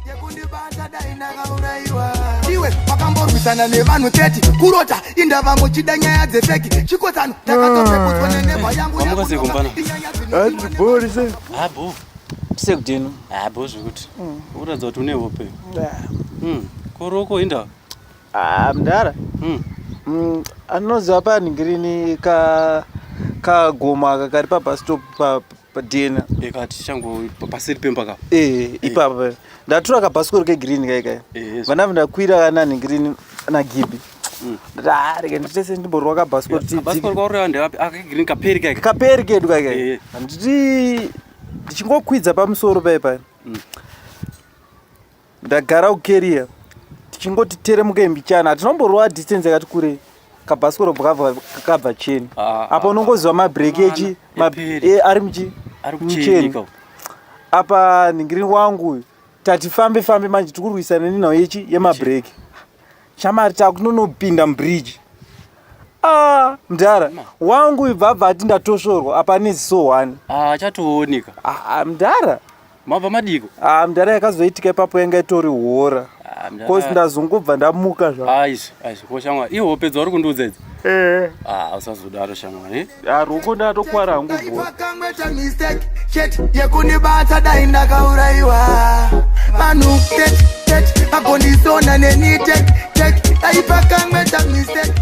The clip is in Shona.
Yekundibata dai ndakaurayiwa. Iwe wakamborwisana nevanhu 30 kurota indava muchida nyaya dzefeki chikotsano ndakatopeputswa nenevha yangu. Wamuka sei kumbana? Andibori sei? Ah, bo. Sekudini? Ah, bo zvekuti. Uratidza kuti une hope. Koroko inda. Ah, mudhara. Anoziva panhingirini ka kagoma aka kari pabus stop padena. Ekati chango paseri pemba ka. Eh, ipapa. Ndatura kabhasikoro kegreen kai kai. Eh, Vana ndakwira kana nhingirini naGibi. Ndati ah, rega nditese ndimborwa kabhasikoro Bhasikoro kauri ndeapi? Aka green kaperi kai. Kaperi kedu kai kai. Handiti ndichingokwidza pamusoro pai pai. Ndagara kukeria tichingoti teremuke mbichana, hatinomborova distance yakati kurei, kabhasikoro kabva cheni. Ah, apa ah, unongoziva mabhireki echi Eperi. Ari muchi Ari mucheni. kuchenika. Apa nhingirini wangu uyu tati fambe fambe, manje tiri kurwisana nenhau yechi yemabhireki. Chamari takunonopinda mubridge. Ah, mudhara wangu uyu bva ati ndatosvorwa apa ane ziso one. Ah, achatooneka. Ah, mudhara. Mabva madiko. Ah, mudhara, yakazoitika ipapo yanga itori hora. Ah, mudhara. Cause ndazongobva ndamuka zva. Aizvi, aizvi, ko shamwari, ihope dzauri kundiudza idzi? Ah, usazodaro shamwari. Ah, ruoko ndatokwara hangu bhora. Pakamweta mistake chete yekundibata dai ndakaurayiwa. Vanhu tet tet vagondisona neni tek tek dai pakamweta mistake.